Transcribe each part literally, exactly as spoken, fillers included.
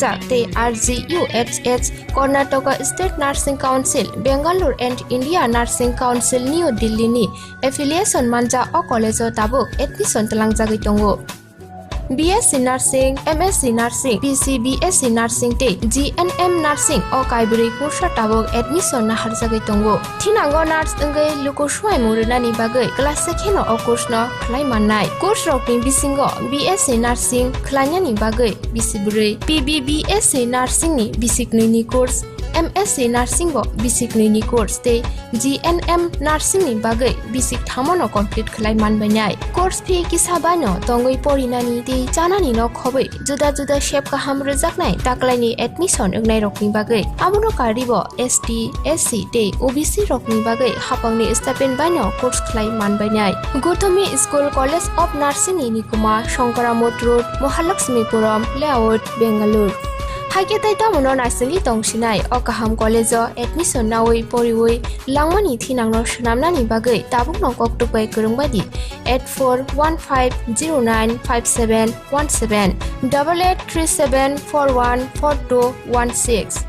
jak tei R G U H H, Karnataka State Nursing Council, Bangalore and India Nursing Council, New Delhi ni affiliation manjak o college o tabuk admission twlangjagwi tongo. B S C Nursing, M S C Nursing, P C B S C Nursing tei G N M Nursing o kaibrwi course o tabuk admission naharjagwi tongo. Thinango nurse wngwi luku swmaimung rwnani bagwi class se kheno o course no khlai mannai. Course rokni bisingo B S C Nursing khlainani bagwi bisi bwrwi, P B B S C Nursing ni bisi knwi ni course, M S C Nursing bo bisi knwi ni course tei G N M Nursing ni bagwi bisi thamo no complete khlai manbainai. Course fee kisa bai no tongwi porinani tei chanani no khobwi juda juda sep kaham rwjaknai taklaini admission wngnairokni bagwi. Abono karwibo S T, S C tei O B C rokni bagwi hapangni stipend baino course khlai manbainai. Gothomi School College of Nursing ni nikuma Shankaramot Road, Mahalakshmipuram Layout, Bangalore. Haikhe tei tamono naisingwi tongsinai o kaham college o admission nawi poriwi langmani thinangno swnamnani bagwi tabukno koktwk bai kwrwng baidi eight four one five zero nine five seven one seven, double eight three seven four one four two one six.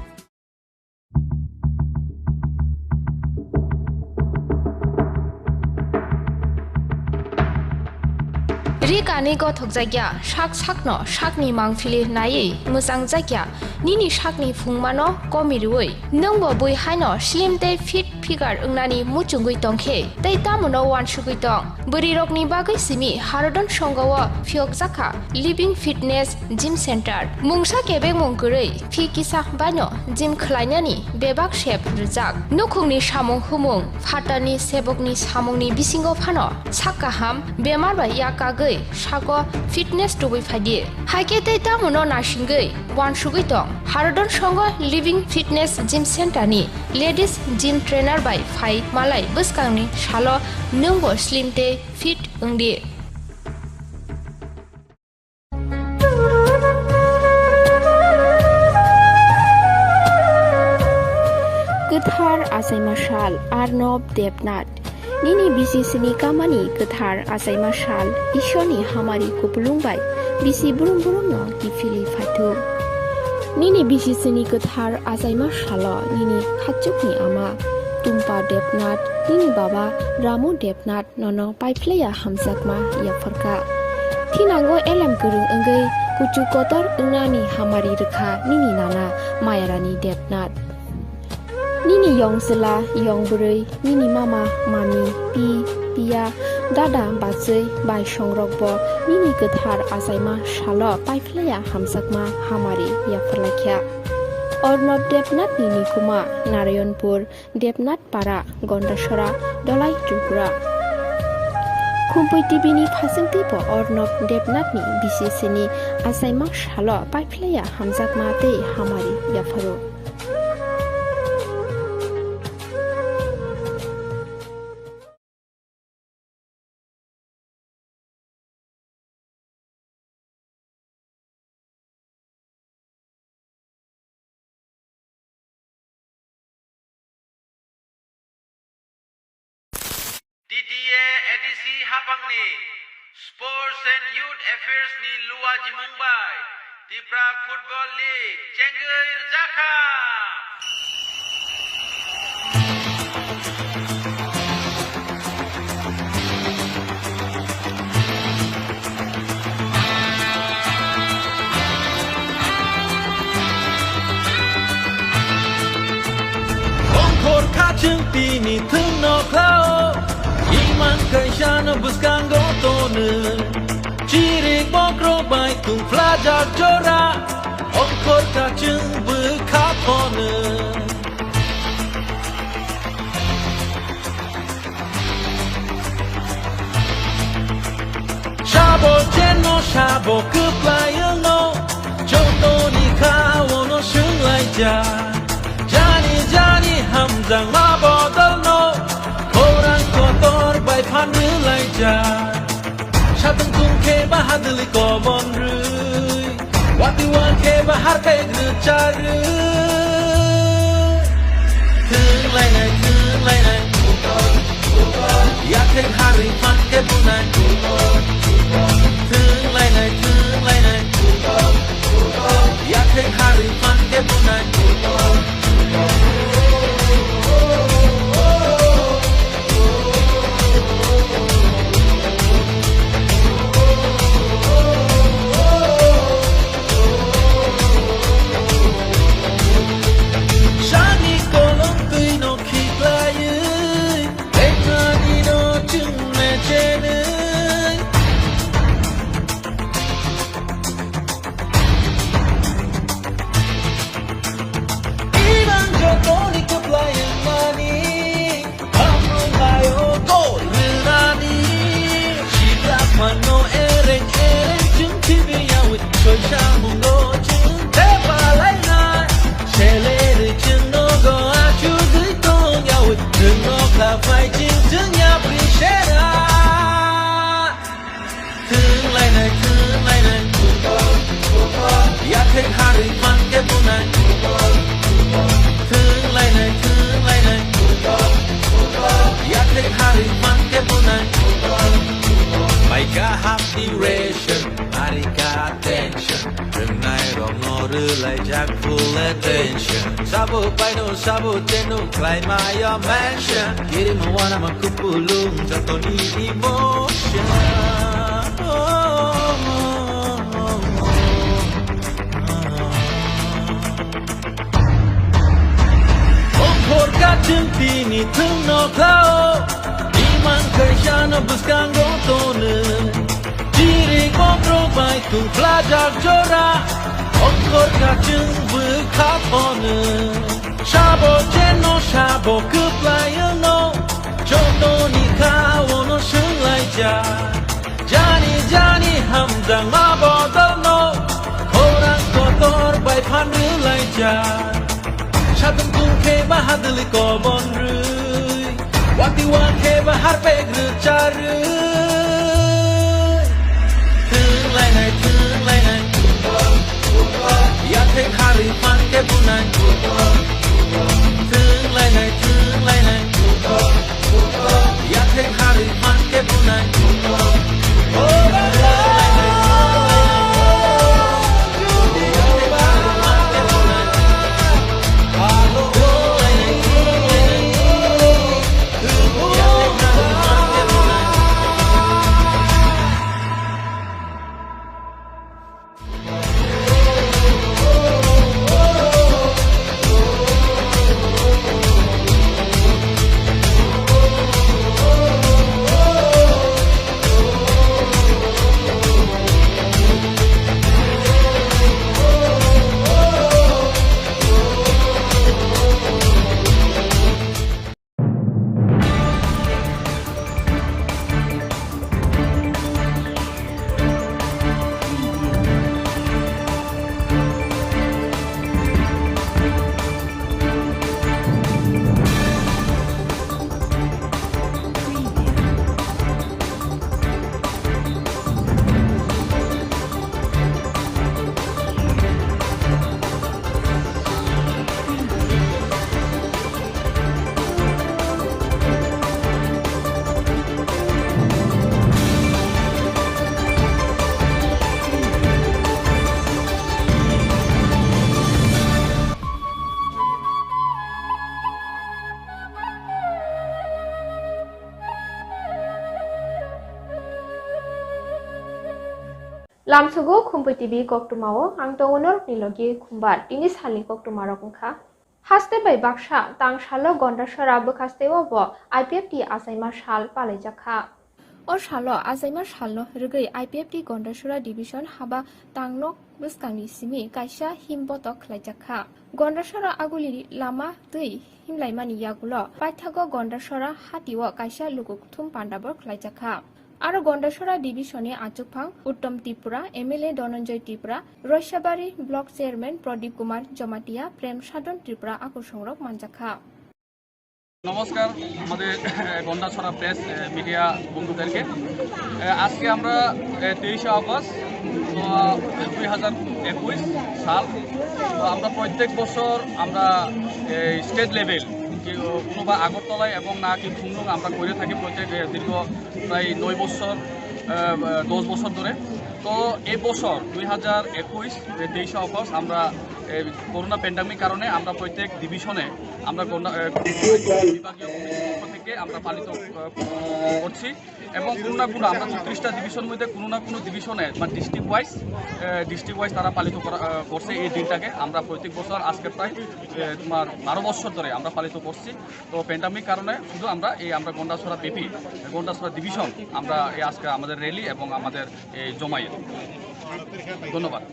Ri kani gothok jakya, sak sakno sakni mangphili naiwi mwchang jakya, nini sakni phungmano komi rwui, nwngbo bui haino slim tei fit figure wngnani muchungwi tongkhe, tei tamono uansugwi tong. Bwrwirokni bagwi simi Harodon Songho o phiyokjakha Living Fitness Gym Center. Mungsa kebengmung kwrwi phi kisa baino gym khlainani bebak sep rwjak. Nukhungni samung humung, phatarni sebokni samungni bisingo phano sak kaham bemar bai yakagwi sago fitness tubui phaidi. Haikhe tei tamono naisingwi uansugwi tong. Harodon Songho Living Fitness Gym Center ni Ladies gym trainer bai phai malai bwskangni salo nwngbo slim tei fit wngdi. Kwthar achaima sal, Arnob Debnath. Nini bisi sini kamani kwthar achaima sal, Ishorni hamari kupulung bai bisi brum brumno kiphilwi phaithuk. Nini bisi sini kwthar achaima salo nini khachukni ama Tumpa Debnath, nini baba Ramu Debnath nono paiphlaiya hamjakma yapharkha. Thinango elem kwrwng wngwi kuchu kotor wngnani hamari rwkha nini nana Mayarani Debnath. Nini yong chwla, yong bwrwi, nini mama, mami, pi, piya, dada, bachwi, bai songrokbo nini kwthar achaima salo paiphlaiya hamjakma hamari yapharlaikha. Arnob Debnathni nikuma Narayanpur, Debnath Para, Gondasora, Dolai Tripura. Khumpui T V ni phasingtwi bo Arnob Debnathni bisi sini achaima salo paiphlaiya hamjakma tei hamari yapharo. T T A A D C hapangni Sports and Youth Affairs ni luajimung bai Tipra Football League chengwi rwjakha. Ongkhor kha chwng tini thwngno khlao, imang kaisano bwskango tono. Chirik bokrok bai tungphlajak jora, ongkhor kha chwng bwkha phono. Sabo cheno sabo kwplai wngno, jotoni kha ono swnglaijak. Jani jani hamjakma bodolno, khorang kotor bai phan rwlaijak. Satung tung khe ba hadwlwi kobon rwi, watwi wa khe ba har khe gwchar rwi. Thwng lainai, thwng lainai, yakhek harwi phan khe bunai. Thwng lainai, thwng lainai, yakhek Sani kolom twi no khiklaiwi, Ekani no chwng mechenwi. Iman jotoni kwplai wngmani, hamrwng laio gol rwnani. Sikla phano ereng ereng chwng thwiwi yaui, soisa mungo chwng thepalainai. Selerwi chwng nogo achugwi tong yaui, chwng nokha phai chwng chwng yapri sera. Thwng lainai, thwng lainai, yathek harwi man khe bunai. Thwng lainai, thwng lainai, yathek harwi man khe bunai. Mai kaham duration, ari ka tension. Rwngnai rokno rwlaijak full attention. Sabo paino sabo teno khlai maya mention. Kiri mo wana ma kupulung jotoni emotion. Ongkhor kachwng tini thwngno khlao. Iman kaisano bwskango tono. Chiri kokrok bai tungphlajak jora, ongkhor kachwng bwkha phono. Sabo cheno sabo kwplai wngno, jotoni kha ono swnglaijak. Jani jani hamjakma bodolno, khorang kotor bai phan rwlaijak. Satung tung khe ba hadwlwi kobon rwi. Wati wa khe ba harpek rwcharwi. Thwng lainai, thwng lainai. Yathek harwi phan khe bunai. Thwng lainai, thwng lainai. Yathek harwi phan khe bunai. Lamsugo Khumpui T V koktwmao ang tongo norokni logi Khumbar. Tini salni koktwmarok wngkha. Haste bai baksa tang salo Gondasora bwkhasteo bo I P F T achaima sal palaijakha. O salo achaima salno rwgwi I P F T Gondasora Division haba tangnok bwskangni simi kaisa him botok khlaijakha. Gondasora aguli lama twi himlaimani yagulo paithago Gondasora hatio kaisa lukuthum pandabor khlaijakha. Aro Gondasora Division ni achukphang Uttom Tripura, M L A Dhananjay Tripura, Roisabari Block Chairman Pradip Kumar Jamatia, Prem Sadhan Tripura akusongrok manjakha. নমস্কার আমাদের Gandacherra press media বন্ধুদেরকে। আজকে আমরা তেইশে আগস্ট দুই হাজার একুশ সাল। তো আমরা প্রত্যেক বছর আমরা এই স্টেট লেভেল, কোনো বা আগরতলায় এবং না কি খুমলুং আমরা করে থাকি প্রত্যেক দীর্ঘ প্রায় নয় বছর, দশ বছর ধরে। তো এই বছর দুই হাজার একুশ, তেইশে অগস্ট আমরা এই করোনা প্যান্ডেমিক কারণে আমরা প্রত্যেক ডিভিশনে আমরা গন্ডা-, এ, বিভাগীয় কমিটির পক্ষ থেকে আমরা পালিত, আহ, করছি এবং কোনো না কোনো আমরা ছত্রিশটা ডিভিশন মধ্যে কোনো না কোনো ডিভিশনে বা ডিস্ট্রিক্ট ওয়াইজ, ডিস্ট্রিক্ট ওয়াইজ তারা পালিত করা, আহ, করছে এই দিনটাকে। আমরা প্রত্যেক বছর আজকে প্রায়, আহ, তোমার বারো বছর ধরে আমরা পালিত করছি। তো প্যান্ডেমিক কারণে শুধু আমরা এই আমরা গন্ডাছড়া বিপি, গন্ডাছড়া ডিভিশন আমরা এই আজকে আমাদের র্যালি এবং আমাদের এই জমায়েত। ধন্যবাদ।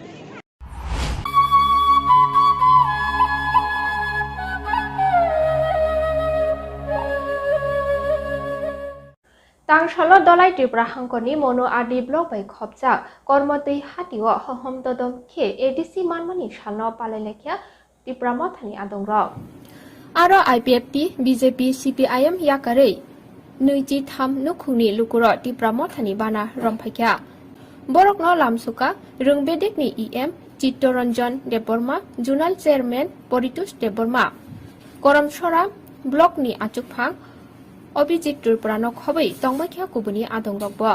Tangsalo Dolai Tripura hangkorni Monu R D block bai khopjak Kormotwi hatio hohom dodom khe A D C manmani salno palailaikha Tipra Mothani adongrok. Aro I P F T, B J P, C P I M yakarwi nwichi tham nukhungni lukuro Tipra Mothani bana romphaikha. Borokno lamsukha Rwngbedekni E M Chittoranjan Debbarma, Zonal Chairman Poritosh Debbarma, Koramsora blockni achukphang Abhijit Tripura no khobwi tongbaikha kubuni adongrokbo.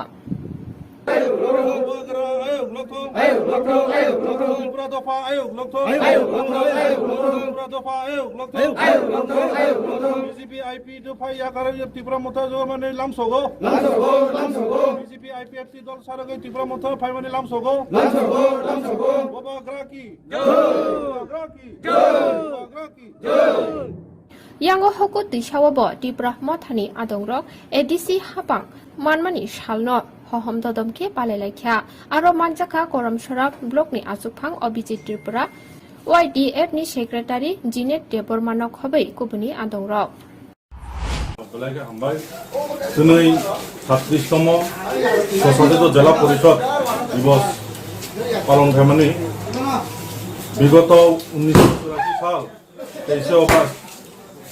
Ayuk lokthong. Ayuk lokthong. Ayuk lokthong. Ayuk lokthong. Tripura dopha ayuk lokthong. Ayuk lokthong. Ayuk lokthong. Tripura dopha ayuk lokthong. Ayuk lokthong. Ayuk lokthong. B J P I P dopha yakarwi Tipra Motha jogmani lamsogo. Lamsogo. Lamsogo. B J P I P F T dol saragwi Tipra Motha phaimani lamsogo. Lamsogo. Lamsogo. Bubagra ki. Jai. Bubagra ki. Jai. Bubagra ki. Jai. Yango hokut twisao bo Tipra Mothani adongrok A D C hapang manmani salno hohom dodom khe palailaikha. Aro manjakha Koramsora blockni achukphang Abhijit Tripura, Y D F ni secretary Jinet Debbarma no khobwi kubuni adongrok. Belai khe hambai. Twnwi satris tomo Swsasito Jela Porishod Divos palon khaimani bigoto unnish churashi sal teishe August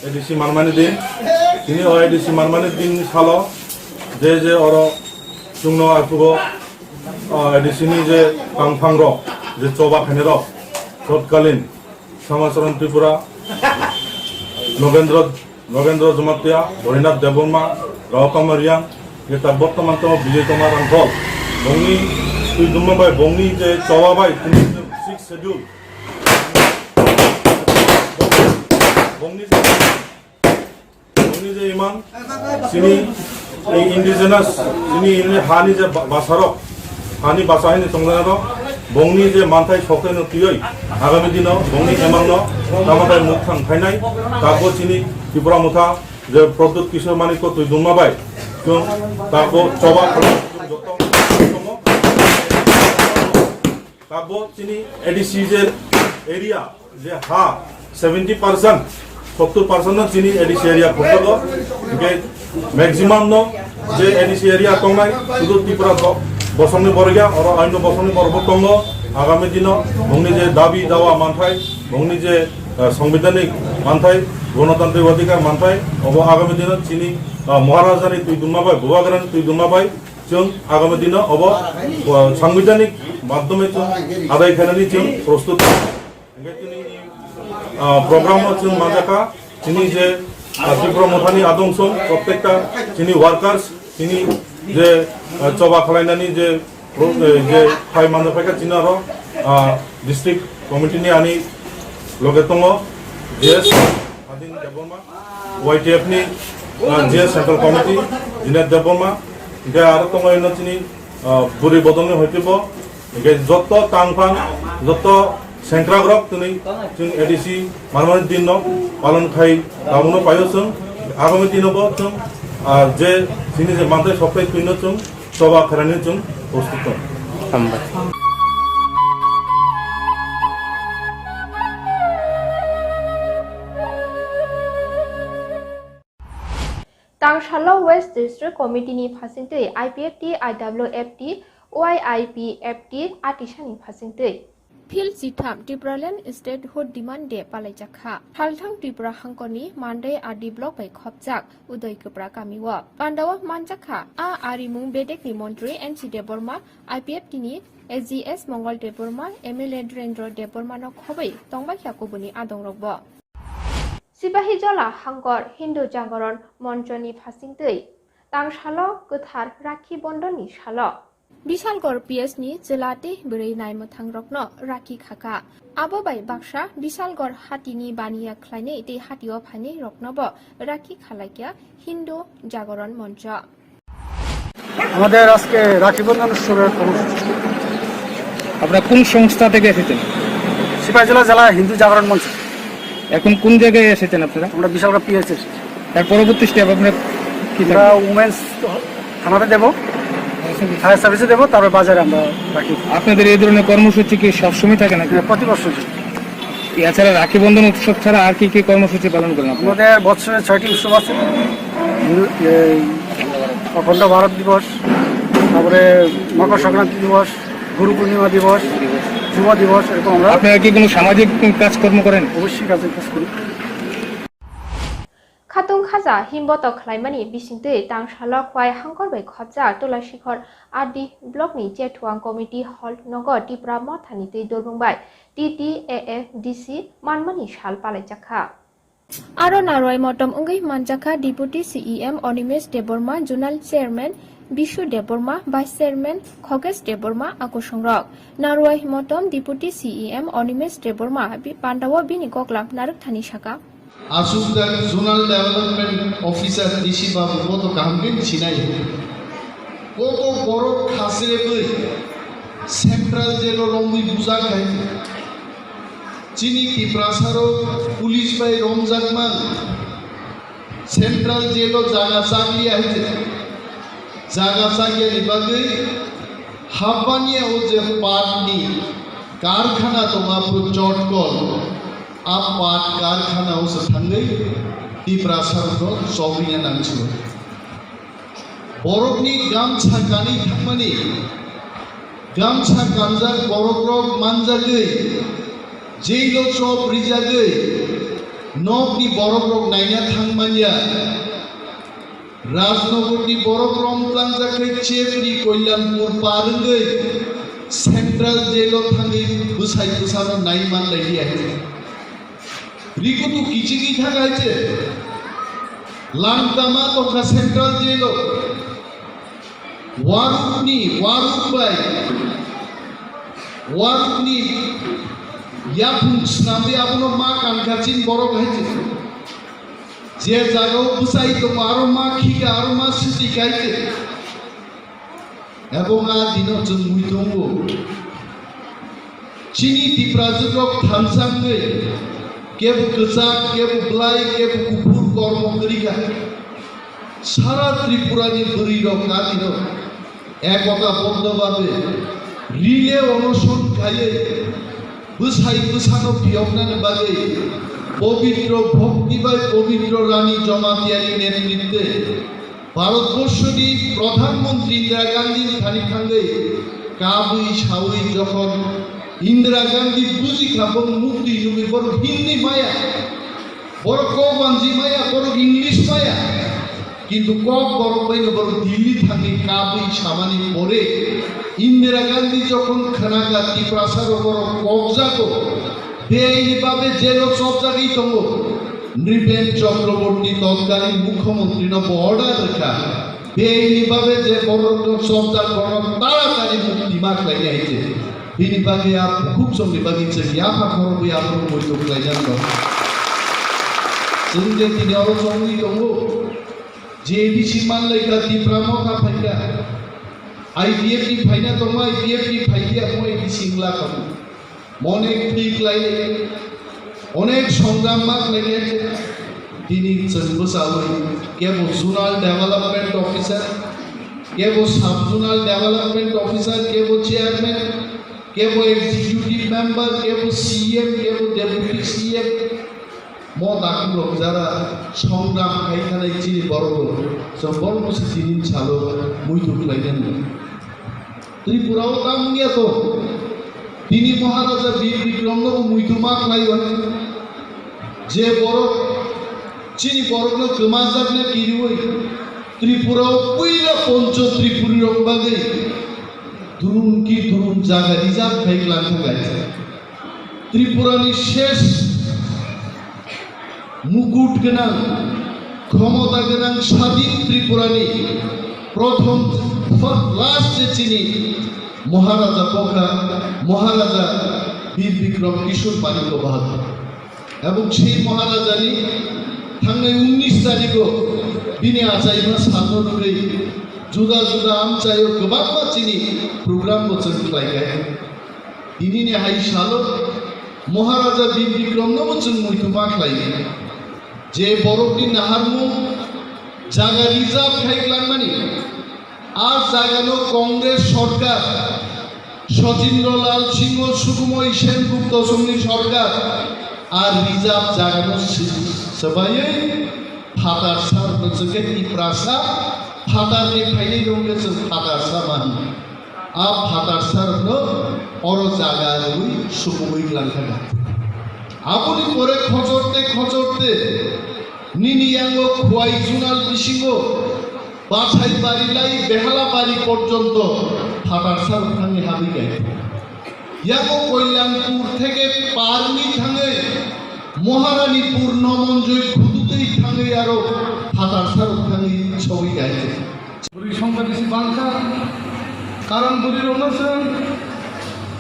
A D C manmani din. Tini o A D C manmani din salo je je oro chwngno arphugo, o, A D C ni je tangphangrok, je choba khainai rok, totkalin Samacharan Tripura, Nogendra, Nogendra Jamatia, Borinath Debbarma, Raotama Riang, jeta bortoman to Bijoy Kumar Rangkhol, bongni twi duma bai, bongni je choba bai, tini sixth schedule. Bongni je, bongni je imang, chini indigenous, chini ini hani je ba-, basarok, hani basa hini tongjanarok, bongni je manthai sokeno tiyoi, agami dino bongni imangno tamatai mukthang phainai, tabo chini Tripura Motha je Pradyut Kishore Manikya twi duma bai, chwng tabo choba joto Tabo chini A D C je area je ha seventy percent, sottor percent no chini A D C area khobjago. Hingke maximum no je A D C area tongnai, sudu Tripura bo-, bosongni borok ya, oro aino bosongni borok bo tongo. Agami dino bongni je dabi dawa manthai, bongni je, eh, sangbidhanik manthai, gonotantrik odhikar manthai, obo agami dino chini, eh, Maharajani twi duma bai, Bubagrani twi duma bai, chwng agami dino obo, uh, sangbidhanik madhyome chwng adai khainani chwng prostut. Hingke chini, uh, program o chwng manjakha chini je, uh, Tripura Mothani adong song prottekta chini workers chini je, uh, choba khalainani je pro-, eh, je phai manjak phaikha chini aro, uh, district committee ni ani loge tongo J S Adin Debbarma. Y T F ni, ah, G S Central Committee, Jinet Debbarma, hingke aro tongo ino chini, ah, bwrwi bodolni hoite bo, hingke joto tangphang, joto sengkrakrok tini chwng A D C manmani dinno palon khai tabukno paio chwng, agami dino bo chwng, ah, je chini je mantai soktai twino chwng choba khainani chwng prostut tong. Hambai. Tangsalo West District Committee ni phasingtwi I P F T, I W F T, Y I P F T atisani phasingtwi. Phil chitham Tipraland Statehood Demand Day palaijakha. Thalthang Tripura hangkorni Mandai R D block bai khopjak Udoi Kwpra kamio. Pandao manjakha a arimung bedekni montri N C Debbarma, I P F T ni A G S Mongol Debbarma, M L A Dhirendra Debbarma no khobwi tongbaikha kubuni adongrokbo. Sipahijola hangkor Hindu Jagaran Monchoni phasingtwi tangsalo kwthar Rakhi Bondhonni salo Bisalgor P S ni chwla tei bwrwi naimwthang rokno rakhi khakha. Abo bai baksa Bisalgor hatini baniya khlainai tei hatio phainai roknobo rakhi khalaikha Hindu Jagoron Moncho. আমাদের আজকে রাখি বন্ধন উৎসবের কর্মসূচি। আপনারা কোন সংস্থা থেকে এসেছেন? সিপাহীজলা জেলা হিন্দু জাগরণ মঞ্চ। এখন কোন জায়গায় এসেছেন আপনারা? আমরা বিশালগড় পিএস এসেছি। তার পরবর্তী স্টেপ আপনারা কি আমরা থাকবে? উমেন্স থানাতে দেব, ফায়ার সার্ভিসে দেব, তারপর বাজারে আমরা রাখি। আপনাদের এই ধরনের কর্মসূচি কি সবসময় থাকে নাকি? হ্যাঁ, প্রতি বছর। এছাড়া রাখি বন্ধন উৎসব ছাড়া আর কি কি কর্মসূচি পালন করেন আপনারা? আমাদের বছরে ছয়টি উৎসব আছে। এই অখণ্ড ভারত দিবস, তারপরে মকর সংক্রান্তি দিবস, গুরু পূর্ণিমা দিবস, যুব দিবস, এরকম আমরা। আপনারা কি কোনো সামাজিক কাজকর্ম করেন? অবশ্যই কাজে কাজ করি। Khatung khaja himboto khlaimani bisingtwi tang salo khwai hangkor bai khopjak Tulasikhor R D block ni Chethuang committee hall nogo Tipra Mothani twi Durbung bai T T A A D C manmani sal palaijak kha. Aro narwai motom wngwi manjakha Deputy C E M Animesh Debbarma, Zonal Chairman Bishu Debbarma, Vice Chairman Khogesh Debbarma, akusongrok. Narwai motom Deputy C E M Animesh Debbarma bi-, pandao bini koklam narwkthani saka. Asukjak Zonal Development Officer D C babu bo to kaham khe sinai. Koto borok khasrebwi Central Jail o romwi bujak hai. Chini Tiprasaro police bai romjakmang Central Jail o jaga chakliya hai. Jaga chakya ni bagwi Hapania o je pat ni karkhana tongo aphuru Chotkol, a pat karkhana o se thangwi Tiprasa rokno chobwina nangsigo. Borokni gamsa kanwi thangmani, gamsa kanjak borok rok manjagwi, jail o chob rijagwi, nokni borok rok naina thangmanya. Rajnagarni borok romtlangjak khe Chepri Kalyanpur par wngwi Central Jail o thangwi bwsai bwsano nai manlaiya. Rikutu kichigwi thang hai se langtama tongkha Central Jail o. Warukni, waruk bai, warukni yaphung swnamwi abono ma kankha chini borok hai se. Je jagao bwsai tongo, aro ma khika, aro ma swtwi kai se. Ebong a dino chwng mui tongo. Chini Tiprajwk rok thansa wngwi kebo kwchak, kebo bwlai, kebo kuphur kormo kwrwi kha. Sara Tripura ni bwrwi rok a dino ekota boddo babe relay onoson khaiwi bwsai bwsano phiyoknani bagwi pobitro bhokti bai pobitro Rani Jamatiani netritwe Bharatborsho ni Pradhan Mantri Indira Gandhi ni thani thangwi kabwi sawi jokhon Indira Gandhi buji kha bong mukti nugwi borok Hindi maya, borok kok banji maya, borok English maya. Kintu kok borok baino borok Delhi thangwi kabwi samani pore Indira Gandhi jokhon khwnakha Tiprasa rok borok kokjago, beaini babe jelo chopjagwi tongo. Nripen Chakraborty totkalin mukhyamantri no bo order rwkha, beaini babe je borok rok chopjak borok taratari mukti ma khlainai hai se. Bini bagwi a bukhuk chongni bagwi chwng yapha khorokwi aphuru poito khlainani rok. Chwng je tini oro chongwi tongo. J A D C manlaikha, Tipra Motha phaikha, I P F ni phaina tongo, I P F ni phaiya, mo A D C wngla kha. Mo onek thwi khlai, onek songram ma khlai khe, tini chwng bwchaui, kebo Zonal Development Officer, kebo Sub Zonal Development Officer, kebo Chairman, kebo Executive Member, kebo C M, kebo Deputy C M, Mo dakhilrok jara songram khai thanai chini borok rok, chwng borokno se tini salo muitu khlai nani. Tripura o tamo wngya to, tini Maharaja Bir Bikram no bo muitu ma khlai o. Je borok chini borok no kwmajak na kiriwi Tripura o puila poncho Tripuri rok bagwi durun ki durun jaga reserve khai klang thangkha. Tripurani shesh mukut gwnang, khomota gwnang sadin Tripurani prothom First last je chini Maharaja bokha, Maharaja Bir Bikram Kishore Manikya Bahadur. Ebong sei Maharajani thangnai unnish tarikho bini achaima salno rwgwi juda juda amchaio kwbangma chini program bo chwng khlaikai. Dinini hai salo Maharaja Bir Bikramno bo chwng muitu ma khlaiwi. Je borokni naharmung jaga reserve khai glangmani, a jagano Congress sorkar, Sachindralal Singh, Sukumoy Sen, Gupta Songni sorkar, a reserve jagano si-, swbaiwi phatar sar hwnkhe Tiprasa, phatarni phainai rok hwnkhe chwng phatar sama hwno. A phatar sar hwno oro jaga rwui sukugui glangkha. Aboni pore khochorte khochorte nini yango Khwai Junal bisingo Bathai Bari lai Behala Bari porjonto phatar sar thangwi habwi khaikha. Yango Koilanpur theke parni thangwi Moharanipur Nomonjoi khudutwi thangwi aro phatar sar thangwi sogwi khaikha. Bwrwi songkha bisi bangkha, karon bwrwi rokno chwng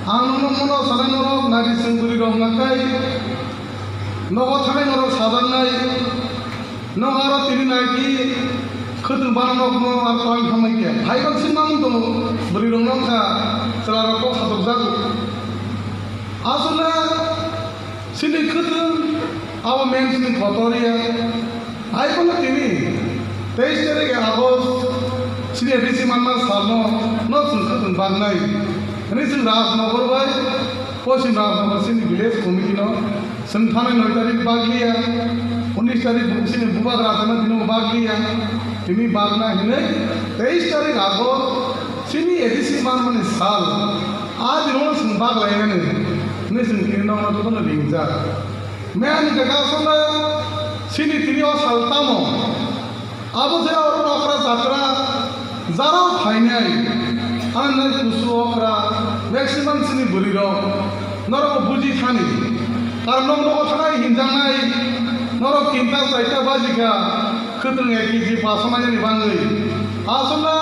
ang nono mono sanai norok nari chwng bwrwi rok nakai nogo thanai norok sajaknai. Nogo aro tini naiki khwtwng bana nokno aro twlang thamai khe phaiban sima wng tongo bwrwi rok nokha chwla rok kok satok jago. Aswkna chini khwtwng abo men chini kotor ya. Hai phano tini teis tarik August chini risi manma salno no chwng khwtwng baknai. Hwnwi chwng Rajnagar bai Poschim Rajnagar chini village committee no chwng thanai noi tarik bakliya, unis tarik chini bubagra thana dino bakliya. Tini bakna hinwi teis tarik August chini A D C manmani sal. A dino chwng baklainani hwnwi chwng tini nokno jotono ringjak. Meni kaka songna chini tini o sal tamo. Abo se oro okra chakra jara phainai. Ang nai kusu okra maximum chini bwrwi rok norok buji thani. Karon nok nogo thanai hinjaknai norok tinta chaita bajikha khwtwng ek kg paso manani bangwi. Aswkna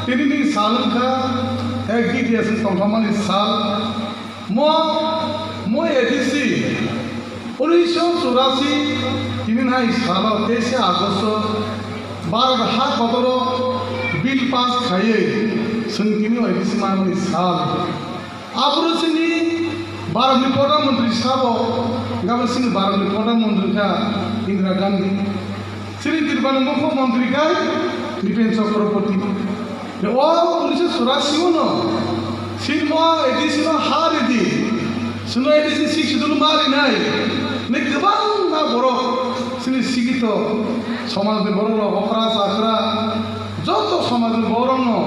tini ni sal wngkha ek kg aswk tongthokmani sal. Mo, mo A D C, unisho churasi, tini nai salo teise August, Bharat ha kotoro bill pass khaiwi, chwng tini A D C manmani sal. Aphuru chini Bharatni Pradhan Mantri sabo, gabon chini Bharatni Pradhan Mantri kha Indira Gandhi. Chini Tripurani Mukhyamantri khe Nipen Chakraborty. O unisho churasi uno chini mo A D C no ha ridi. Chwngno A D C sixth schedule ma rinai. Ni kwbangma borok chini sikito somajni borok rok okra chakra joto somajni borok no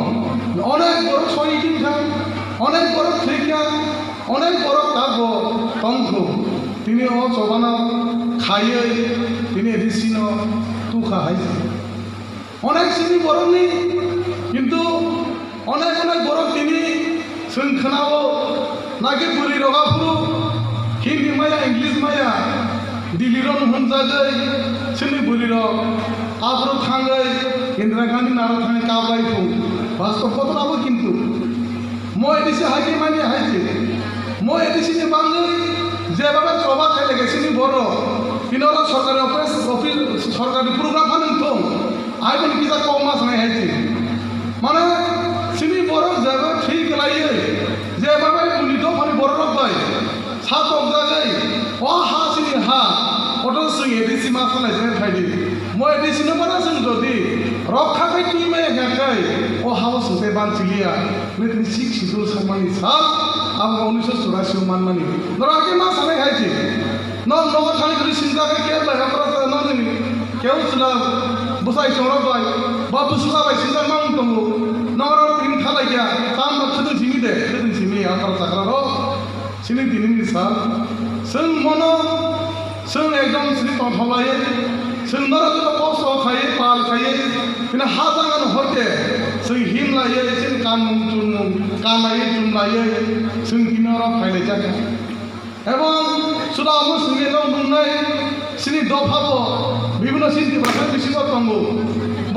onek borok soikin kha, onek borok thwikha. Onek borok tabok tongkhu, tini o chobano khaiwi tini risi no tukha hai se. Onek sini borokni, kintu onek onek borok tini chwng khwnao, naki bwrwi rok aphuru Hindi maya, English maya, Delhi rok hunjagwi chini bwrwi rok aphuru thangwi Indira Gandhi naro thangwi kaplai thung. Bastob kotor abo kintu. Mo A D C hai khe mani hai se. Mo A D C ni bangwi jeba ba choba khe lege sini borok. Pino ro sorkari office, office, sorkari program phano thung. Ai boni kisa kok ma sanai hai se. Mane sini borok jeba thik lai, jeba ba buni dophani borok rok bai. Sa tokjagwi, o ha chini ha, kotor chwng A D C ma salai se phaidi. Mo A D C no bana chwng jodi rokha khai twi maya kha khai, o ha o chwng tei ban chiliya. Nini sixth schedule samani sal, abo unisho churasi o manmani. Norok khe ma sanai hai se. Nok nogo thani kwrwi singjak khe kebo bai okra sa nani. Kebo chwla bwsai chongrok bai, ba bwswla bai singjak ma wng tongo. Norok tini thalai kya, tam ba khwtwng simi de, khwtwng simi okra chakra rok. Chini dinini sal, chwng mono, chwng ekdom chini tongthok laiwi, chwng norok joto kosto khaiwi, pal khaiwi, chini ha jagano hoite chwng him laiwi, chini kanmung chumung, kan laiwi, chum laiwi, chwng tini oro phailaijak. Ebong chwla omo swngwi nok nungnai, chini dopha bo bibhinno chini Tiprasa bisingo tongo.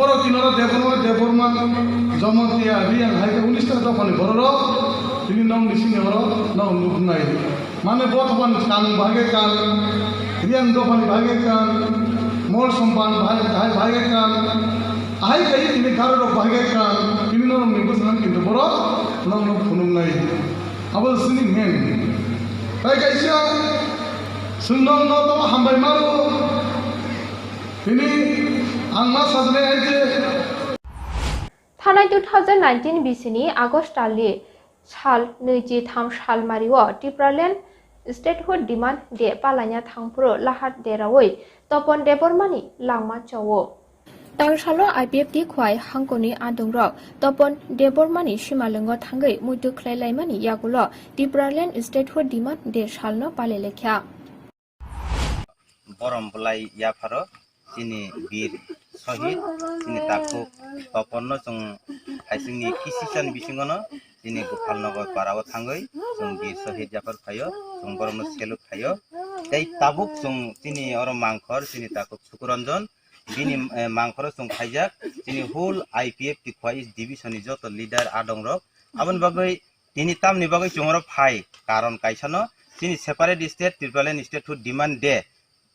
Borok tini oro Debbarma, Debbarma, Jamatia, Reang hai khe unis ta dophani bororok tini nokni simi oro nok nuknai. Mane bo dophani kan bahai khe kan, Reang dophani bahai khe kan, Molsom ban bahai, bahai, bahai khe kan, ahai khe tini Garo rok bahai khe kan, tini norokni bwskango kintu borok nok nuk phunuknai. Abo chini main. Tai kaisa chwng nok no tamo hambai maro. Tini ang ma sajagwi hai khe. Thanai two thousand nineteen bisini August talni sal nwichi tham salmario Tipraland Statehood Demand Day palaina thangphuru lahar derawi Topon Debbarmani langma chao. Tangsalo I P F T Khwai hangkoni adongrok Topon Debbarmani simalwngo thangwi muitu khlai laimani yagulo Tipraland Statehood Demand Day salno pale lekha. Borom bwlai yapharo chini bir sohid chini takhuk Toponno chwng haisingni kisisani bisingono chini Gopalnagar parao thangwi chwng bir sohid yaphar phaio, chwng borokno salute khaio. Tei tabuk chwng chini oro mangkhor chini takhuk Sukuranjan bini, eh, mangkhoro chwng khaijak chini whole I P F T Khwai East division ni joto leader adongrok. Aboni bagwi tini tamni bagwi chwng oro phai, karon kaisano chini separate state Tipraland Statehood Demand Day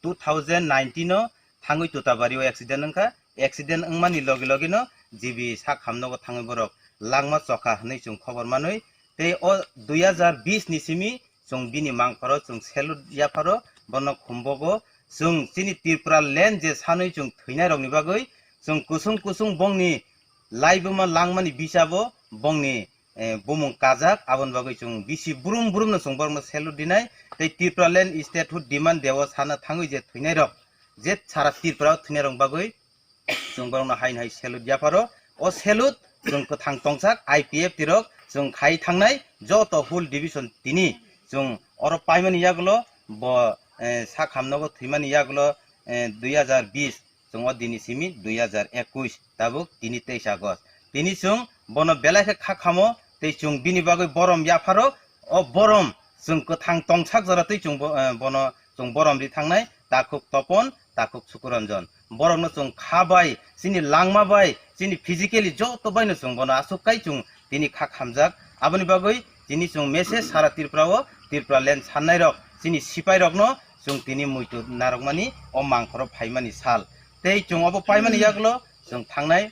two thousand nineteen o thangwi Tutabari o accident wngkha. Accident wngmani logi logino G B sak hamnogo thangwi borok langma chokha hwnwi chwng khobor manwi. Tei o dui hajar bis ni simi chwng bini mangkhoro chwng salute yapharo, bono khumbogo. Chwng chini Tripura land je sanwi chwng thwinairokni bagwi chwng kusung kusung bongni laibuma langmani bisabo bongni, eh, bumung kajak, aboni bagwi chwng bisi brum brumno chwng borokno salute dinai. Tei Tripura land statehood demand day o sana thangwi je thwinairok, je sara Tripura o thwinairokni bagwi chwng borokno haino hai salute yapharo. O salute chwng kwthang tongsak I P F T rok chwng khai thangnai joto whole division tini chwng oro paimani yagulo bo, eh, sak hamnogo thwimani yagulo, eh, dui hajar bis chwng o dini simi dui hajar ekush tabuk tini teis August. Tini chwng bono belai khe kha khamo tei chwng bini bagwi borom yapharo. O borom chwng kwthang tongsak jora twi chwng bo-, eh, bono chwng borom ri thangnai takhuk Topon, takhuk Sukuranjan. Borokno chwng kha bai, chini langma bai, chini physically joto baino chwng bono aswk kai chwng tini kha khamjak. Aboni bagwi tini chwng message sara Tripura o, Tripura land sannairok, chini sipairokno chwng tini muitu narwkmani o mangkhoro phaimani sal. Tei chwng obo paimani yagulo chwng thangnai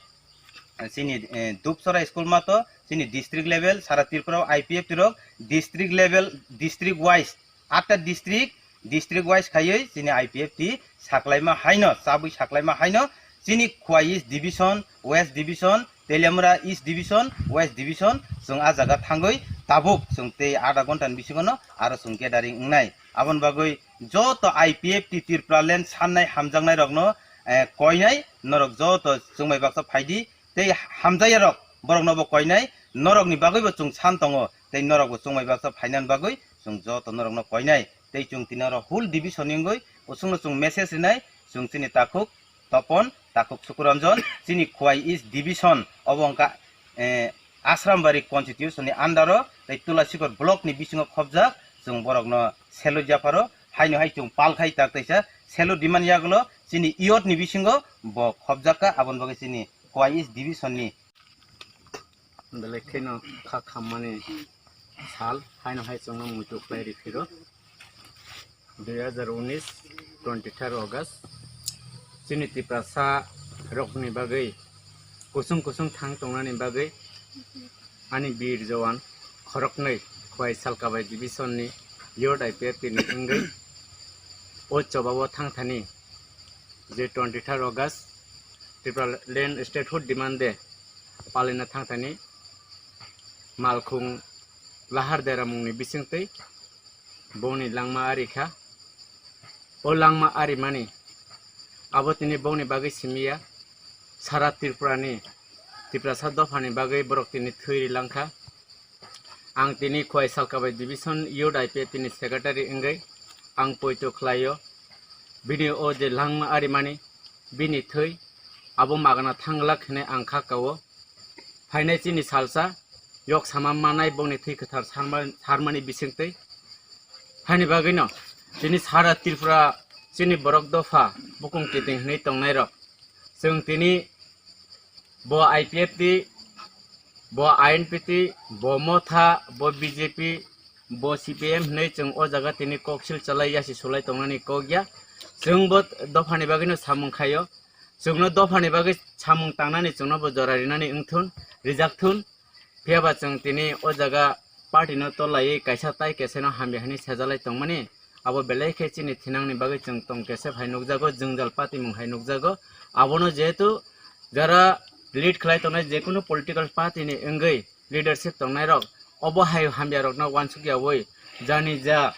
chini, eh, Dupsora school mato, chini district level, sara Tripura o I P F T rok district level, district wise, atta district, district wise khaiwi chini I P F T saklaima haino, chabwi saklaima haino, chini Khwai East Division, West Division, Teliamura East Division, West Division, chwng a jaga thangwi tabuk chwng tei adha ghonta ni bisingo no aro chwng gathering wngnai. Aboni bagwi joto I P F T Tripura land sannai hamjaknai rokno, eh, koinai, norok joto chwngbai baksa phaidi, tei hamjakya rok borokno bo koinai, norokni bagwi bo chwng san tongo, tei norok bo chwngbai baksa phainani bagwi chwng joto norokno koinai, tei chwng tini oro whole division ni wngwi kusungno chwng message rinai, chwng chini takhuk Topon, takhuk Sukuranjan, chini Khwai East Division, obo wngkha, eh, Asrambari constitution ni under o tei Tulasikhor block ni bisingo khobjak, chwng borokno salute yapharo, haino hai chwng pal khai tak taisa salute rimani yagulo chini youth ni bisingo bo khobjak kha, aboni bagwi chini Khwai East Division ni Belai kheno kha khammani sal, haino hai chwngno muitu khlai rw phiro. Dui hajar unis, twenty third August, chini Tiprasa rokni bagwi kusung kusung thang tongnani bagwi ani bir jowan khoroknwi Khwai Salkabai division ni youth I P F T ni wngwi o chobao thangthani je twenty third August Tripura land statehood demand day palina thangthani malkhung lahar deramungni bisingtwi bongni langma ari kha. O langma arimani abo tini bongni bagwi simi ya, sara Tripurani Tiprasa dophani bagwi borok tini thwi ri lang kha. Ang tini Khwai Salkabai Division Youth I P F T ni secretary wngwi ang poito khlaio. Bini o je langma arimani, bini thwi abo magana thang glak hinwi ang kha kao. Phainai chini salsa yok sama manai bongni thwi kwthar sarma-, sarmani bisingtwi. Haini bagwino chini sara Tripura chini borok dopha bukung kiting hinwi tongnairok chwng tini Bo I P F T, bo I N P T, bo Motha, bo B J P, bo C P I M hinwi chwng o jaga tini koksil chalai yasi sulai tongnani kok ya. Chwng bo dophani bagwino samung khaio. Chwngno dophani bagwi samung tangnani chwngno bo jora rinani wngthun, rijak thun. Phiya ba chwng tini o jaga party no tolaiwi kaisa tai kesaino hamya hinwi sejalai tongmani, abo belai khe chini thinangni bagwi chwng tong kesa hai nukjago, jwngjal patimung hai nukjago. Abono jehetu jara lead khlai tongnai jekunu political party ni wngwi leadership tongnairok obo hai hamyarokno uansukyawi jani ja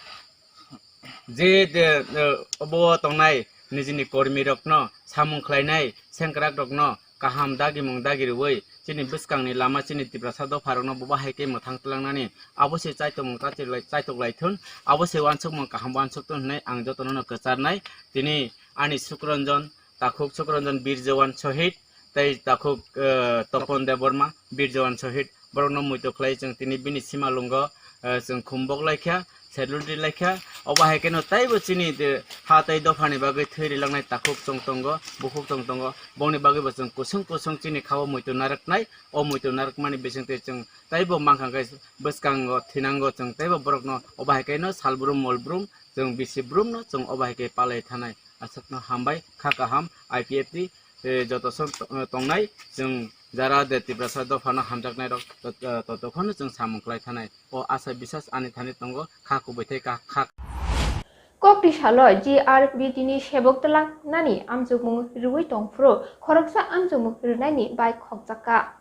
je, je, eh, obo tongnai nijini kormirokno samung khlainai sengkrakrokno kaham dagimung dagi rwui chini bwskangni lama chini Tiprasa dopharokno bo bahai khe mwthang tlangnani abo se chaitomung chaitok lai thun, abo se uansukmung kaham uansuk thun hwnwi ang jotono'-no kwcharnai. Tini ani Sukranjan, takhuk Sukranjan Bir Jawan Sohid, tei takhuk, eh, Topon Debbarma, Bir Jawan Sohid, borokno muitu khlai chwng tini bini simalwngo, eh, chwng khumbok laikha, salute ri laikha. Obo hai kheno taibo chini, eh, ha tei dophani bagwi thwi rilaknai takhuk chwng tongo, bukhuk chwng tongo. Bongni bagwibo chwng kusung kusung chini khao muitu narwknai. O muitu narwkmani bisingtwi chwng taibo mankha khe bwskango thinango chwng taibo borokno obo hai kheno salbrum molbrum chwng bisi brumno chwng obo hai khe palai thanai. Aswkno hambai, kha kaham, I P F T, eh, joto song to-, eh, tongnai, chwng jara de Tiprasa dophano hamjaknairok tot-, eh, totokhono chwng samung khlai thanai. O asa bisas ani thani tongo, kha kubui thai kha, kha. Kokti salo G R B T ni sebok twlang nani amjokmung rwui tongphuru khoroksa amjokmung rwnaini bai khokjakha.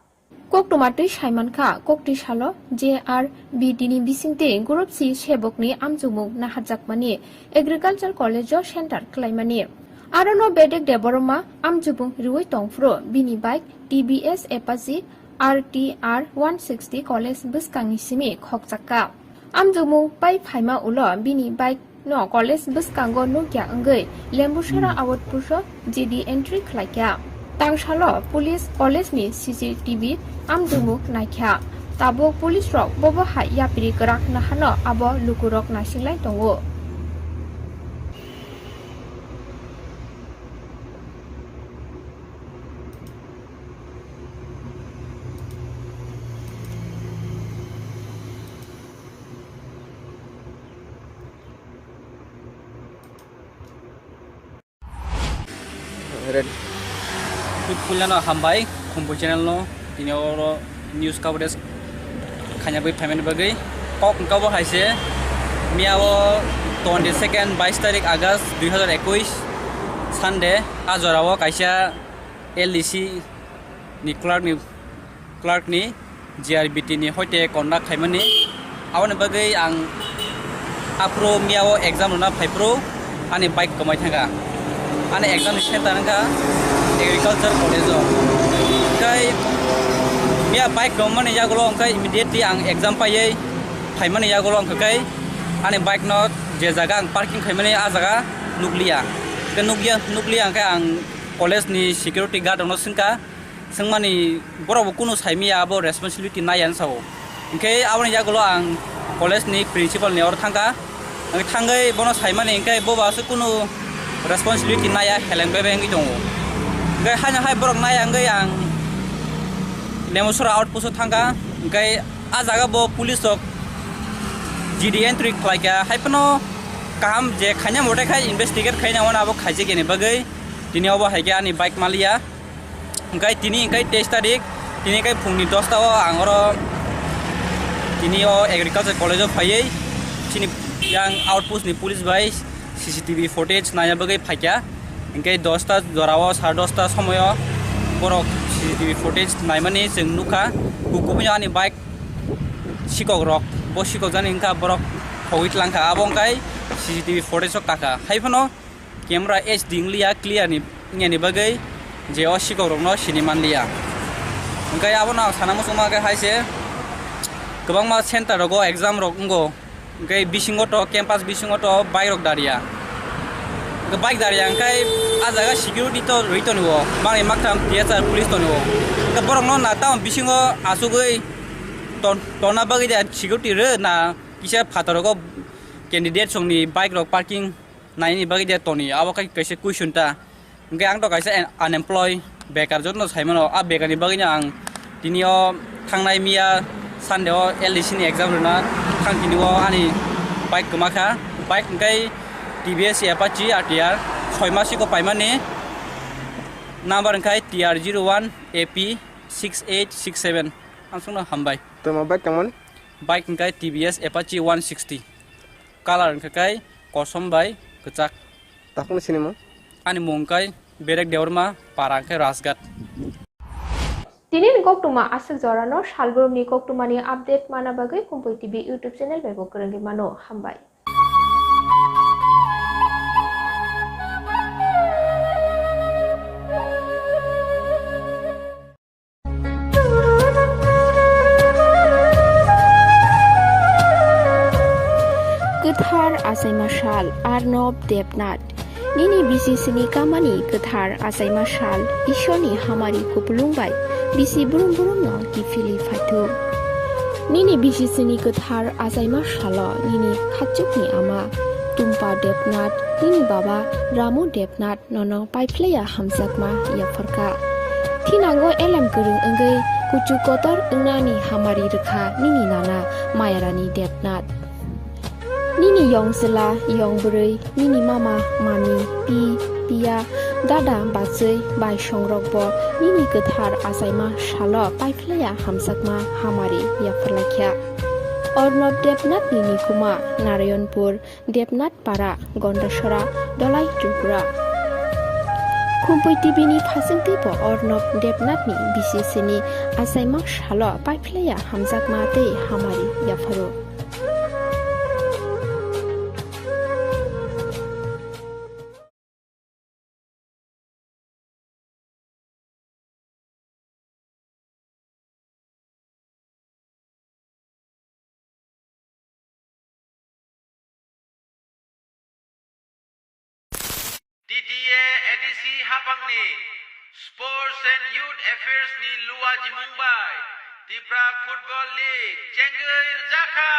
Koktwma twi saimankha, kokti salo J R B T ni bisingtwi group C sebokni amjokmung naharjakmani Agriculture College o center khlaimani. Arono Bedek Debbarma amjokmung rwui tongphuru bini bike T B S Apache R T R one sixty college bwskangni simi khokjakha. Amjokmung pai phaima ulo bini bike no college bwskango nukya wngwi Lembusara outpost o G D entry khlaikha. Tangsalo police college ni C C T V amjokmung naikha. Tabuk police rok bobo hai yapri kwrak nahano abo lukurok naisinglai tongo. Red. Puilano hambai, Khumbu channel no, tini oro news coverage khaina bagwi phaimani bagwi. Kok wngkha bo hai se, miya o twenty second, bais tarik August dui hazar ekwis, Sunday, a jora o kaisa L D C ni clerk ni, clerk ni G R B T ni hoite conduct khaimani. Aboni bagwi ang aphuru miya o exam rwna phaiphuru ani bike kwmai thangkha. Ani exam ni center wngkha Agriculture College o. Hwnkhe miya bike kwmani yagulo hwnkhe immediately ang exam paiwi phaimani yagulo hwnkhe ani bike no je jaga ang parking khaimani a jaga nukliya. Hwnkhe nukliya, nukliya hwnkhe ang college ni security guard rokno swngkha, swngmani borok bo kunu saimaya, abo responsibility naiya hinwi sao. Hinkhe aboni yagulo ang college ni principal ni oro thangkha. Ang thangwi bono saimani hinkhe bo ba aswk kunu responsibility naiya, heleng bebe wngwi tongo. Hinkhe haino hai borok naiya wngwi ang Lemosora outpost o thangkha. Hinkhe a jaga bo police rok G D entry khlaikha, hai phano kaham je khaina mote khai investigate khaina hwnwi abo khaijak yani bagwi tini obo hai khe ani bike maliya. Hwnkhe tini hwnkhe teis tarik, tini hwnkhe phungni dosta o ang oro tini o Agriculture College o phaiwi chini yang outpost ni police bai C C T V footage naina bagwi phaikha. Hwnkhe dosta jora o, sare dosta somoyo borok C C T V footage naimani chwng nukha. Kubui ani bike sikok rok, bo sikok jani wngkha borok khogwi tlangkha. Abo wngkha C C T V footage o kakha. Hai phano camera H D wngliya clear ni, wngya ni bagwi je o sikok rokno sini manliya. Hwnkhe abono ang sana muchungma khe hai se kwbangma center rogo exam rok wngo, hwnkhe bisingo to campus bisingo to bike rok dariya. Hwnkhe bike dariya hwnkhe a jaga security to rwi tongo, bangni maktham T S R police tongo. Hwnkhe borokno na tamo bisingo achugwi ton-, tonna bagwi de security rw na kisa phataro go candidate songni bike rok parking naini bagwi de toni, abo khai kaisa question ta. Hwnkhe ang to kaisa un-, unemployed, Bekar jotono sai mano, a bekarni bagwino ang tini o thangnai miya Sunday o L D C ni exam rwna thang tini o ani bike kwma kha. Bike hwnkhe T V S Apache R T R, soi masiko paimani, number hwnkhe T R zero one A P six eight six seven. Ang songno hambai. Tamo bike tangmani? Bike hwnkhe T V S Apache one sixty. Color hwnkhe kai kosom bai kwchak. Takhukni sinimung? Ani mung kai Berek Deorma, para hwnkhe Rajghat. Tini ni koktwma aswk jora no salbrum ni koktwma ni update mana bagwi Khumpui T V YouTube channel bai bo kwrwngwi mano. Hambai. Kwthar achaima sal, Arnob Debnath. Nini bisi sini kamani kwthar achaima sal, Ishorni hamari kupulung bai bisi brum brum no kiphilwi phaithu. Nini bisi sini kwthar achaima salo nini khachukni ama Tumpa Debnath, nini baba Ramu Debnath nono paiphlaiya hamjakma yapharkha. Thinango elem kwrwng wngwi kuchuk kotor wngnani hamari rwkha nini nana Mayarani Debnath. Nini yong chwla, yong bwrwi, nini mama, mami, pi, piya, dada, bachwi, bai songrokbo nini kwthar achaima salo paiphlaiya hamjakma hamari yapharlaikha. Arnob Debnathni nikuma Narayanpur, Debnath Para, Gondasora, Dolai, Tripura. Khumpui T V ni phasingtwi bo Arnob Debnathni bisi sini achaima salo paiphlaiya hamjakma tei hamari yapharo. T T A A D C hapangni Sports and Youth Affairs ni luajimung bai Tipra Football League chengwi rwjakha.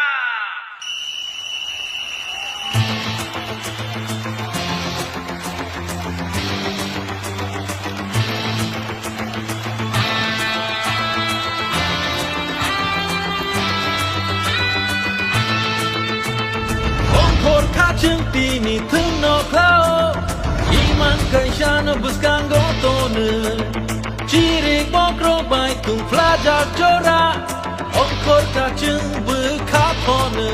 Ongkhor kha chwng tini thwngno khlao, imang kaisano bwskango tono. Chirik bokrok bai tungphlajak jora, ongkhor kha chwng bwkha phono.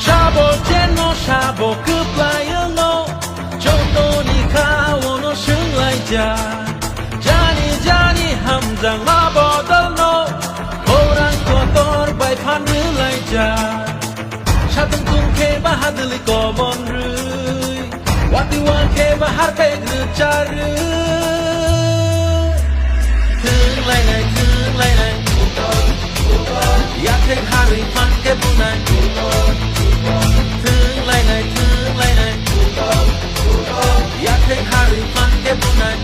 Sabo chenno sabo kwplai wngo, jotoni kha ono swnglaijak. Jani jani hamjakma bodolno, khorang kotor bai phan rwlaijak. Satung tung khe bahadwlwi kobon rwi, wati wa khe bahar pek rwcharwi. Thwng lainai, thwng lainai, yathek harwi phan khe bunai. Thwng lainai, thwng lainai, yathek harwi phan khe bunai.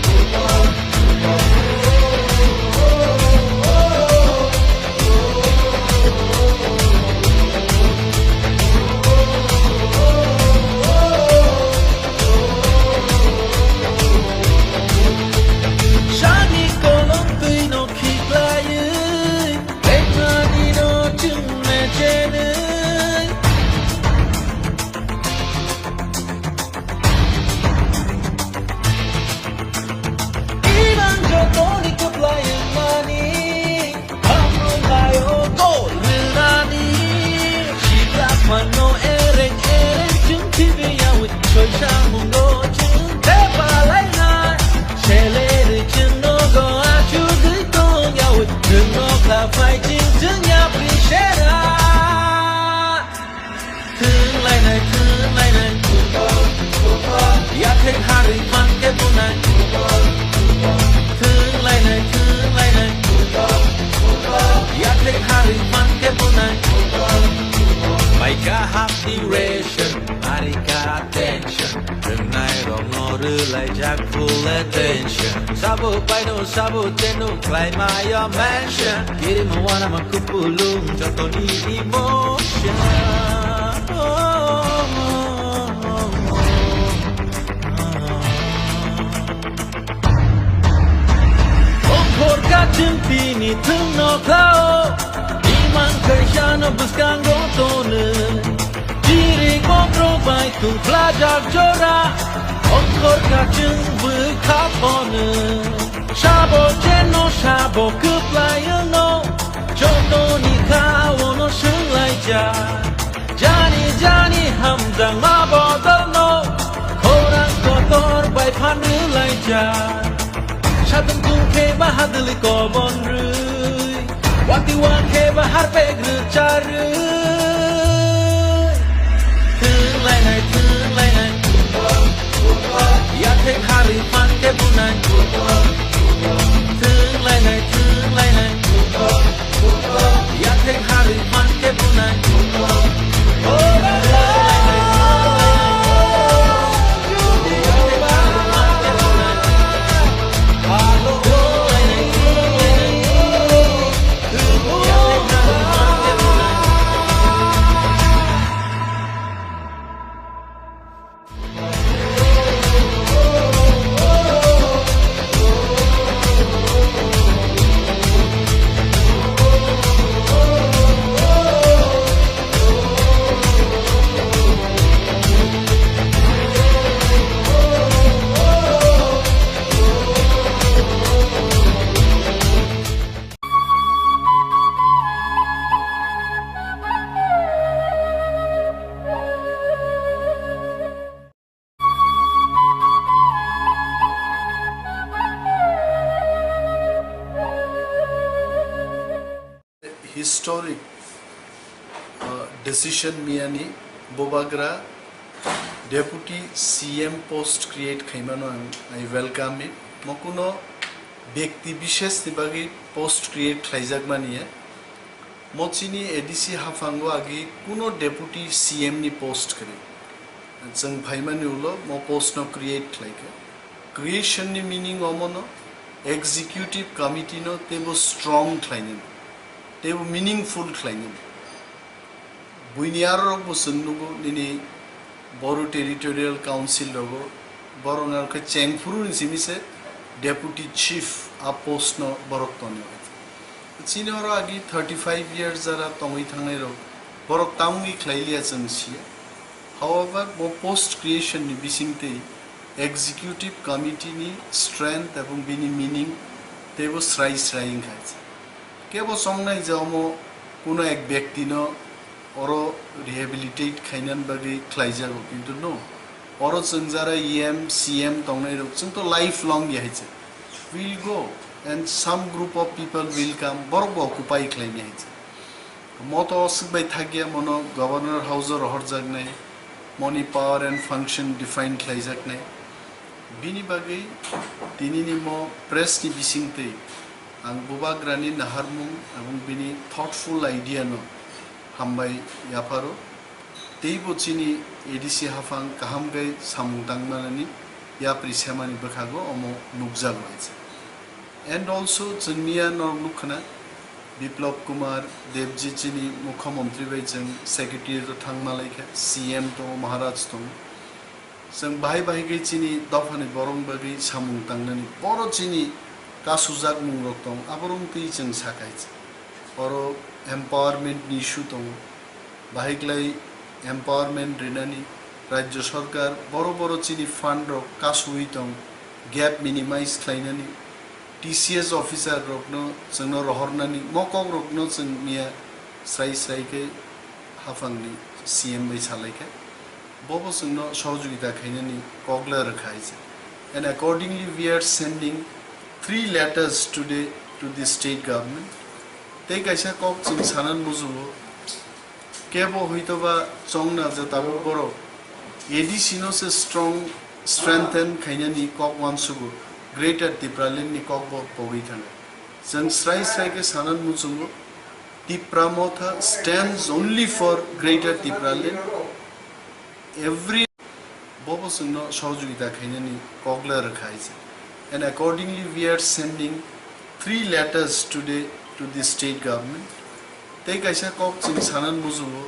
Sani kolom twi no khiklaiwi, lekha ni no chwng mechenwi. Imang jotoni kwplai wngmani, hamrwng laio gol rwnani. Sibrak mano ereng ereng chwng khibiyawi, soisa mungo chwng tepalainai. Selerwi chwng nogo achugwi tongyawi, chwng nokha phai chwng chwng yapri sera. Thwng lainai, thwng lainai, yathek harwi phan khe bunai. Thwng lainai, thwng lainai, yathek harwi phan khe bunai. Mai kaham ni ration, ari ka tension. Rwngnai rokno rwlaijak full attention. Sabo paino, sabo cheno, khlai mayo mention. Kirima wanama kupulung, jotoni emotion. Ongkhor kaching tini thwngno khlao, imang kaisano bwskango tono. Chiri kokro bai tungphlajak jora, ongkhor kaching bwkha phono. Sabo cheno sabo kwplai wngno, jotoni kha ono swnglaijak. Jani jani hamjakma bodolno, khorang kotor bai phan rwlaijak. Satung tungkhe bahadwlwi kobon rwi, wati wakhe bahar pek rwcharwi. Thwnglainai, thwnglainai, yathek harwi phan khe bunai. Thwnglainai, thwnglainai, yathek harwi phan khe bunai. Historic, uh, decision miyani Bubagra Deputy C M post create khaimano ang, I welcome it. Mokuno byakti bisheshni bagwi post create khlaijakmani ya. Mo chini A D C haphango agi kuno Deputy C M ni post kwrwi. Chwng phaimani ulo mo post no create khlaikha. Creation ni meaning omono executive committee no teibo strong khlainani, teibo meaningful khlainani. Buini arorok bo chwng nugo nini Boru Territorial Council rogo, borok narwkhe chengphuru ni simi se Deputy Chief a post no borok tonio. Chini oro agi thirty five years jara tongwi thangnai rok, borok tamungwi khlai liya chwng siya. However, bo post creation ni bisingtwi executive committee ni strength ebong bini meaning teibo srai srai wngkha. Kebo chongnai je omo kuno ek byakti no oro rehabilitate khainani bagwi khlaijago, kintu no, oro chwng jara E M, C M tongnai rok, chwng to life long ya hai se. Will go and some group of people will come, borok bo occupy khlainai hai se. Mo to swk bai thakya, mono Governor House o rohorjaknai, moni power and function define khlaijaknai. Bini bagwi tinini mo press ni bisingtwi ang Bubagrani naharmung ebong bini thoughtful idea no hambai yapharo. Teibo chini A D C haphang kaham khe samung tangmanani yapri semani bwkhago omo nukjago hai se. And also chwng miya norok nukkhana Biplab Kumar Debji chini Mukhyamantri bai chwng secretariat o thangma laikha, C M tongo, Maharaj tongo. Chwng bahai bahai khe chini dophani borok bagwi samung tangnani, boro chini kasujak mungrok tong, aborok twi chwng sakhai. Oro empowerment ni issue tongo, bahai klai empowerment rinani, Rajya Sarkar boro boro chini fund rok kasuwi tong, gap minimize khlainani, T C S officer rokno chwngno rohornani, mo kok rokno chwng miya srai srai khe haphangni C M bai salaikha. Bobo chwngno sohojogita khainani kokla rwkha hai se. And accordingly, we are sending three letters today to the state government. Tei kaisa kok chwng sanan muchungo, kebo hwitoba chongna je tabuk borok A D C no se strong, strengthen khainani kok uansugo, Greater Tipraland ni kok bo pogwi thangkha. Chwng srai srai khe sanan muchungo, Tipra Motha stands only for Greater Tipraland. Every bobo chwngno sohojogita khainani kokla rwkha hai se. And accordingly, we are sending three letters today to the state government. Tei kaisa kok chwng sanan muchungo,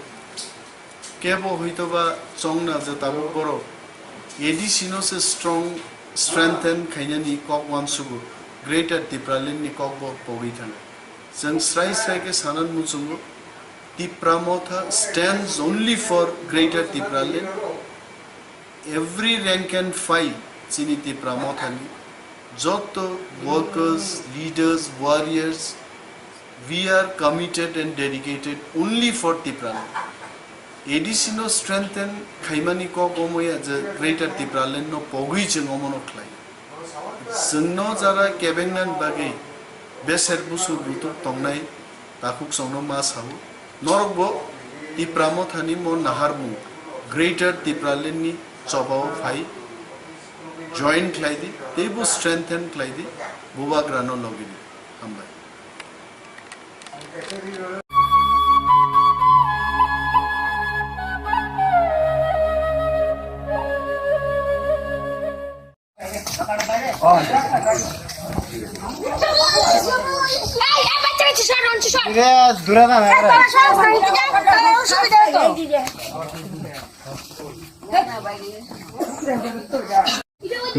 Kebo huitoba chongna je tabuk borok A D C no se strong, strengthen khainani kok uansugo, Greater Tipraland ni kok bo pogwi thangkha. Chwng srai srai khe sanan muchungo, Tipra Motha stands only for Greater Tipraland. Every rank and file chini Tipra Mothani, joto workers, leaders, warriors, we are committed and dedicated only for Tipraland. A D C no strengthen khaimani kok omo ya je Greater Tipraland no pogwi chwng omo no khlai. Chwngno jara kebengnan bagwi beser busur butuk tongnai takhuk chwngno ma sao. Norokbo Tipra Mothani mo naharmung Greater Tipraland ni chobao phai join khlai di, teibo strengthen khlai di, bubagrano logi di. Hambai.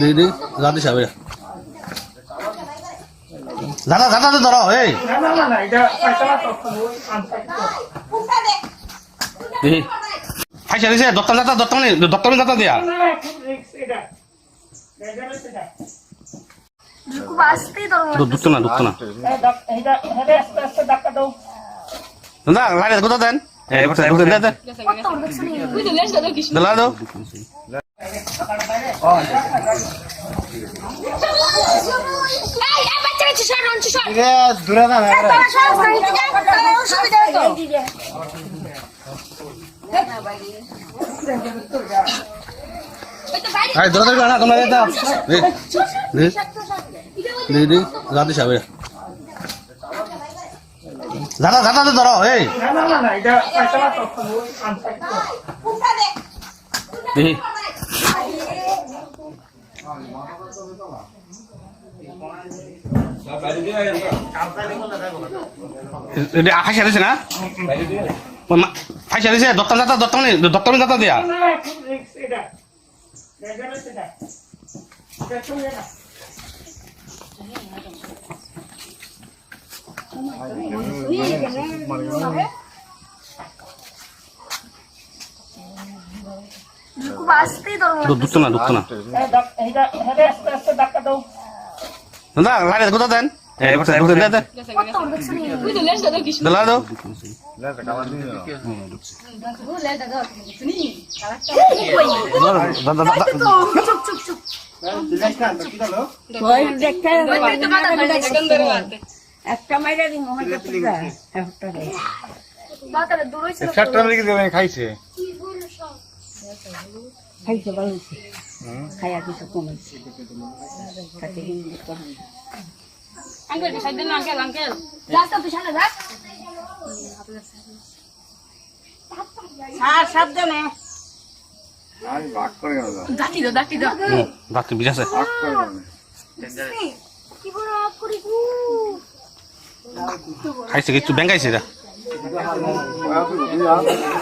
Di, di, lati sabe. Lata, lata tu doro, hey. Di. Hai, sari se, doktor lata, doktor ni, doktor ni lata dia. Dukna, dukna. Nda, lari ko den. Eh, doktor, doktor, doktor. Dala do. Hai, dora dora na, tomar eta. Di, di, di, di, lati sabe. Lata, lata, lata, doro, hey. Di. Ini akhai sari sih na? Akhai sari sih, doktor lata, doktor ni, doktor ni lata dia. Dukna, dukna. Nda, lari ko den. Eh, doktor, doktor, doktor. Dala do. একটা মাইরা দি মোহন করতে যা। একটা রে। ফ্ল্যাটটা রেখে দেবেন, খাইছে। খাইছে, ভালো হয়েছে। খাইয়া কিছু কমেছে। খাতে কিন্তু করবে। আঙ্কেল, সাইড দেন না, আঙ্কেল, আঙ্কেল। রাস্তা তো সামনে, রাখ। স্যার, সাবধানে। আমি ভাগ করে গেল। ডাকি দাও, ডাকি দাও। হুম, ডাকি বিরাট আছে। ভাগ করে গেল। খাইছে কিছু, ব্যাংক খাইছে এটা।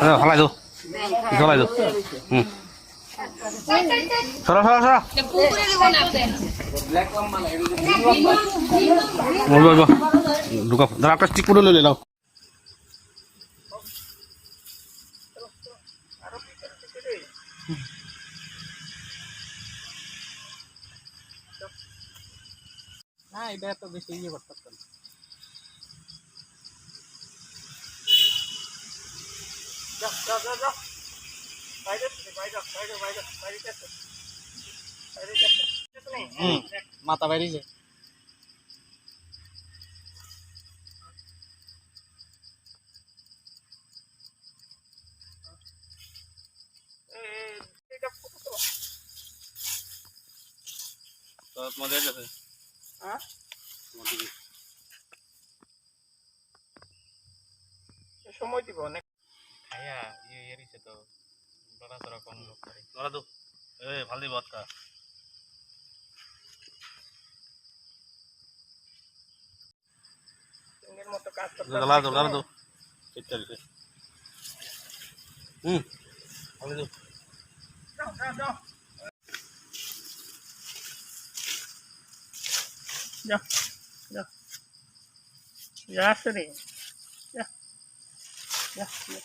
হ্যাঁ, ফালাই দাও। ফালাই দাও। হুম। সরো, সরো, সরো। ওই, ওই, ওই। ঢুকাও। দাঁড়া, একটা স্টিক করে লইলে দাও। না, এটা এত বেশি ইয়ে করতে পারতো না। যা, যা, যা, যা। বাইরে, বাইরে, বাইরে, বাইরে, বাইরে গেছে। বাইরে গেছে। হুম, মাথা বাইরে যে। তো মজা গেছে। হ্যাঁ? সময় দিব অনেক। খাইয়া ইয়ে, ইয়ে রইছে তো, লড়াচড়া কম লোক করে। লড়া তো, এ, ফালদি ভাত খা। এর মতো কাজ করতে দলা, দলা, দলা। ঠিক আছে। হুম। Ja, ja. Ja, sini. Ja. Ja, ja.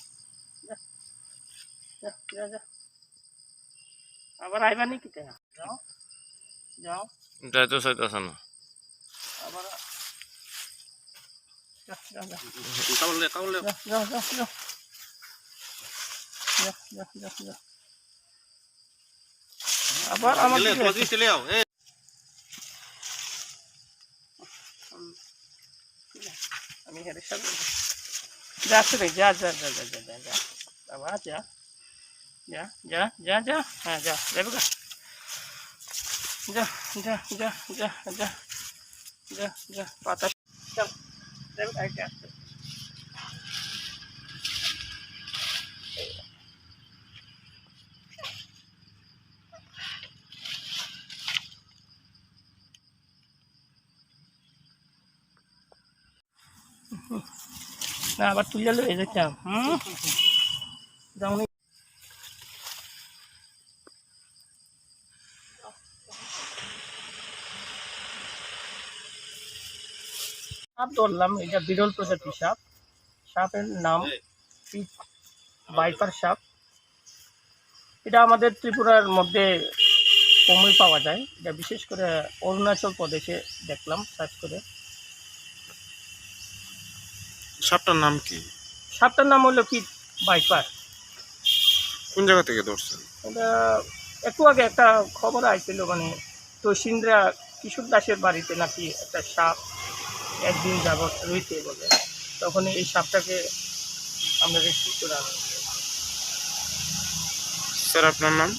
Ja, ja, ja, ja. Abar aiba ni kita. Ja. Ja. Jai to sai to sana. Abar. Ja, ja, ja. Kau le, kau le. Ja, ja, ja, ja. Ja, ja, ja, ja. Abar, abar. Gele, tu asli sile ao. Eh. Ami hari sabu. Ja, sini, ja, ja, ja. Abar, ja. Ja, ja, ja, ja. Ha, ja. Lebu ka. Ja, ja, ja, ja, ja. Ja, ja. Pata. Ja. Lebu ka, ja. Na, abar tulla loi jaitam. Hmm? Jangni. সাপ ধরলাম, এটা বিরল প্রজাতির সাপ। সাপের নাম pitch viper সাপ। এটা আমাদের ত্রিপুরার মধ্যে কমই পাওয়া যায়। এটা বিশেষ করে অরুণাচল প্রদেশে দেখলাম চাষ করে। সাপটার নাম কি? সাপটার নাম হলো কি ভাইপার। কোন জায়গা থেকে ধরছেন? এটা একটু আগে একটা খবর আইছিল, মানে তহসিলরা কিশোর দাসের বাড়িতে নাকি একটা সাপ একদিন যাবত রয়েছে বলে, তখন এই সাপটাকে আমরা রেস্কিউ করে আনলাম। স্যার, আপনার নাম?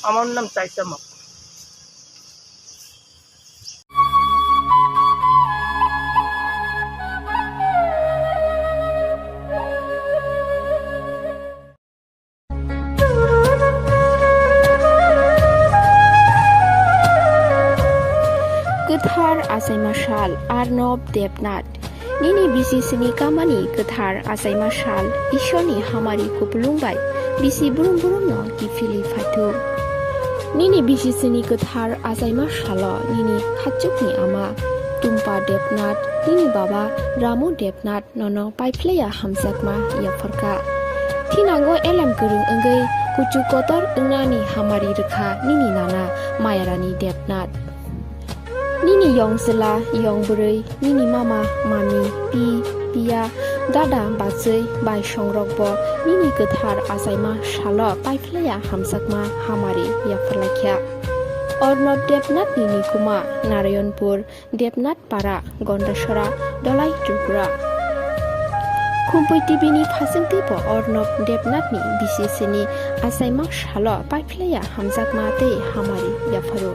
আমার নাম চাইসা mock. Kwthar achaima sal, Arnob Debnath. Nini bisi sini kamani kwthar achaima sal, Ishorni hamari kupulung bai bisi brum brumno kiphilwi phaithu. Nini bisi sini kwthar achaima salo nini khachukni ama Tumpa Debnath, nini baba Ramu Debnath nono paiphlaiya hamjakma yapharkha. Thinango elem kwrwng wngwi kuchuk kotor wngnani hamari rwkha nini nana Mayarani Debnath. Nini yong chwla, yong bwrwi, nini mama, mami, pi, piya, dada, bachwi, bai songrokbo nini kwthar achaima salo paiphlaiya hamjakma hamari yapharlaikha. Arnob Debnathni nikuma Narayanpur, Debnath Para, Gondasora, Dolai, Tripura. Khumpui T V ni phasingtwi bo Arnob Debnathni bisi sini achaima salo paiphlaiya hamjakma tei hamari yapharo.